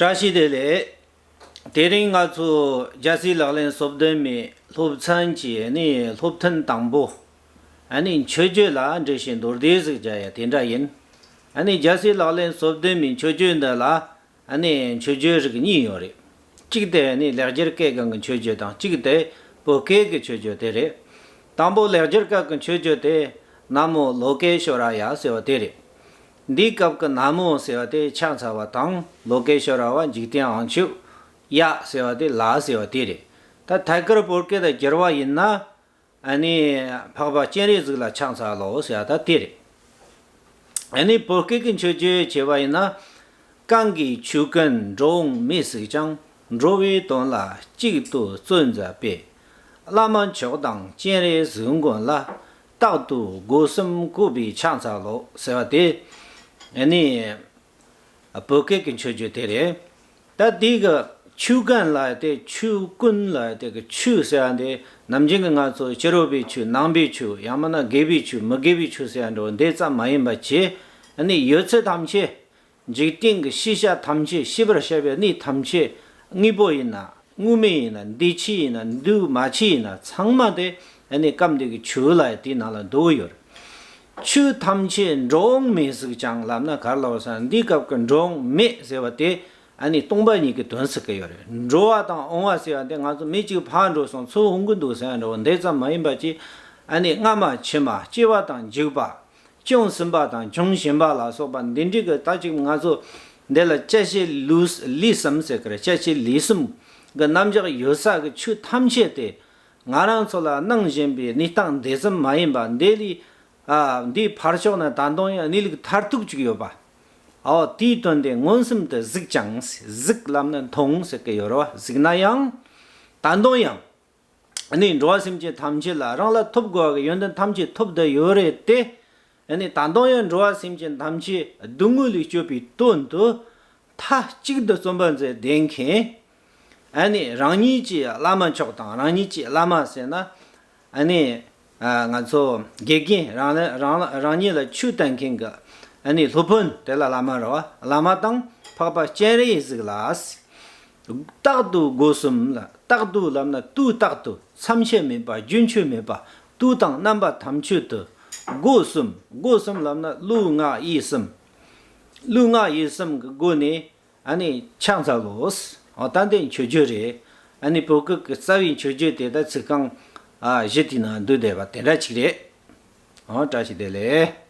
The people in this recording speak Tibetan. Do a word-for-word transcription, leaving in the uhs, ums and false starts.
བཀྲ་ཤིས་བདེ་ལེགས། དེ་རིང་ང་ཚོ་རྒྱལ་སྲས་ལག་ལེན་སོ་བདུན་མའི་སློབ་ཚན་གྱི་ནི་སློབ་ཐུན་དང་པོ། ཨ་ནི་མཆོད་བརྗོད་ལ་འགྲེལ་བཤད་མདོར་བསྡུས་ཟིག་བྱ་ཡ་དེ་འདྲ་ཡིན། ཨ་ནི་རྒྱལ་སྲས་ལག་ལེན་སོ་བདུན་མའི་མཆོད་བརྗོད་འདི་ལ་ཨ་ནི་མཆོད་བརྗོད་རིགས་གཉིས་ཡོད་རེད། གཅིག་དེ་ནི་ལེགས་སྦྱར་སྐད་གང་གི་མཆོད་བརྗོད་དང་། གཅིག་དེ་བོད་སྐད་ཀྱི་མཆོད་བརྗོད་དེ་རེད། དང་པོ་ལེགས་སྦྱར་སྐད་ཀྱི་མཆོད་བརྗོད་དེ་ན་མོ་ལོ་ཀེ་ཤྭ་ར་ཡ་ཟེར་བ་དེ་རེད། འདིའི་སྐབས་ཀྱི་ན་མོ་ཟེར་བ་དེ་ཕྱག་འཚལ་བ་དང་། ལོ་ཀེ་ཤྭ་ར་བ་འཇིག་རྟེན་དབང་ཕྱུག། ཡ་ཟེར་བ་དེ་ལ་ཟེར་བ་དེ་རེད། ད་ཐད་ཀར་བོད་སྐད་དུ་བསྒྱུར་བ་ཡིན་ན། ཨ་ནི་འཕགས་པ་སྤྱན་རས་གཟིགས་ལ་ཕྱག་འཚལ་ལོ་ཟེར་བ་ད་དེ་རེད། ཨ་ནི་བོད་སྐད་ཀྱི་མཆོད་བརྗོད་བྱས་པ་ཡིན་ན། གང་གིས་ཆོས་ཀུན་འགྲོ་འོང་མེད་གཟིགས་ཀྱང་། འགྲོ་བའི་དོན་ལ་གཅིག་ཏུ་བརྩོན་མཛད་པའི། བླ་མ་མཆོག་དང་སྤྱན་རས་གཟིགས་མགོན་ལ། རྟག་ཏུ་སྒོ་གསུམ་གུས་པས་ཕྱག་འཚལ་ལོ་ཟེར་བ་དེ། ཨ་ནི་བོད་སྐད་ཀྱི་མཆོད་བརྗོད་དེ་རེད། ད་དེ་གི་ཆོས་ཀུན་ལབ་དེ། ཆོས་ཀུན་ལབ་དེ་གི་ཆོས་ཟེར་བ་འདི་ནམ་རྒྱུན་གྱི་ང་ཚོ་ཕྱི་རོལ་པའི་ཆོས། ནང་པའི་ཆོས། ཡང་མིན་ན་དགེ་བའི་ཆོས། མི་དགེ་བའི་ཆོས་ཟེར་བ་འདྲ་འདི་ཙམ་མ་ཡིན་པ་བྱས། ཨ་ནི་ཡོད་ཚད་ཐམས་ཅད། འཇིག་རྟེན་གྱི་ཤེས་བྱ་ཐམས་ཅད། ཤེས་པར་བྱ་བའི་གནས་ཐམས་ཅད། དངོས་པོ་ཡིན་ན་དངོས་མེད་ཡིན་ན། འདུས་བྱས་ཡིན་ན་འདུས་མ་བྱས་ཡིན་ན། ཚང་མ་དེ་ཨ་ནི་སྐབས་འདི་གི་ཆོས་ལབ་དེའི་ནང་ལ་འདུ་གི་ཡོད་རེད། ཆོས་ཐམས་ཅད་འགྲོ་འོང་མེད་གཟིགས་ཀྱང་ལབ་ན་ག་རེ་ལབ་ཟེར་ན། འདིའི་སྐབས་ཀྱི་འགྲོ་འོང་མེད་ཟེར་བ་དེ་ཨ་ནི་སྟོང་པ་ཉིད་ཀྱི་དོན་ཟེར་གི་ཡོད་རེད། འགྲོ་བ་དང་འོང་བ་ཟེར་བ་དེ་ང་ཚོ་མི་གཅིག་ཕར་འགྲོ་སོང་། ཚུར་འོང་གི་འདུག་ཟེར་བ་འདྲ་བོ་འདི་ཙམ་མ་ཡིན་པ་ཅིག་ཨ་ནི་སྔ་མ་ཕྱི་མ། སྐྱེ་བ་དང་འཇིག་པ། བྱུང་ཟིན་པ་དང་འབྱུང་བཞིན་པ་ལ་སོགས་པ་འདི་འདྲའི་གི་ད་ཅིག་ང་ཚོ་འདི་ལ་བཅད་ཤེས་ལུས་ལུས་གསུམ་ཟེར་གི་རེད། བཅད་ཤེས་ལུས་གསུམ་གི་རྣམ་གཞག་ཡོད་ས་གི་ཆོས་ཐམས་ཅད་དེ། ང་རང་ཚོ་ལ་སྣང་བཞིན་པའི་གནས་སྟངས་འདི་ཙམ་མ་ཡིན་པ། འདི་ལས་ཨ་འདིའི་ཕར་ཕྱོགས་ན་ད་དུང་ཡང་གནས་ལུགས་མཐར་ཐུག་ཅིག་ཡོད་པ། འོ་དེའི་དོན་དེ་མངོན་སུམ་དུ་གཟིགས་ཀྱང་། གཟིགས་ལབ་ན་མཐོང་ཟེར་གི་ཡོད་རེད་བ། གཟིགས་ན་ཡང་། ད་དུང་ཡང་། ཨ་ནི་འགྲོ་བ་སེམས་ཅན་ཐམས་ཅད་ལ་རང་ལ་ཐོབ་དགོས་པའི་ཡོན་ཏན་ཐམས་ཅད་ཐོབ་བསྡད་ཡོད་རེད་དེ། ཨ་ནི་ད་དུང་ཡང་འགྲོ་བ་སེམས་ཅན་ཐམས་ཅད་སྡུག་བསྔལ་ལས་སྐྱོབ་པའི་དོན་དུ་མཐའ་གཅིག་ཏུ་བརྩོན་པ་མཛད་བསྡད་མཁན། ཨ་ནི་རང་ཉིད་ཀྱི་བླ་མ་མཆོག་དང་། རང་ཉིད་ཀྱི་བླ་མ་ཟེར་ན། ཨ་ནི་ཨ་ང་ཚོ་དགེ་རྒན། རང་ལ་རང་ལ་རང་ཉིད་ལ་ཆོས་བསྟན་མཁན་གྱི་ཨ་ནི་སློབ་དཔོན་དེ་ལ་བླ་མ་རེད་བ། བླ་མ་དང་འཕགས་པ་སྤྱན་རས་གཟིགས་ལ། རྟག་ཏུ་སྒོ་གསུམ་ལ། རྟག་ཏུ་ལབ་ན་དུས་རྟག་ཏུ། མཚམས་ཆད་མེད་པ། རྒྱུན་ཆད་མེད་པ། དུས་དང་རྣམ་པ་ཐམས་ཅད་དུ། སྒོ་གསུམ། སྒོ་གསུམ་ལབ་ན་ལུས་ངག་ཡིད་གསུམ། ལུས་ངག་ཡིད་གསུམ་གྱི་སྒོ་ནས་ཨ་ནི་ཕྱག་འཚལ་ལོ། འོ་ད་འདི་མཆོད་བརྗོད་རེད། ཨ་ནི་བོད་སྐད་ཀྱི་རྩ་བའི་མཆོད་བརྗོད་དེ་ད་ཚིག་རྐང་ཨ་བཞི་དེའི་ནང་འདུས་བསྡད་པ་དེ་འདྲ་ཅིག་རེད། འོ་བཀྲ་ཤིས་བདེ་ལེགས།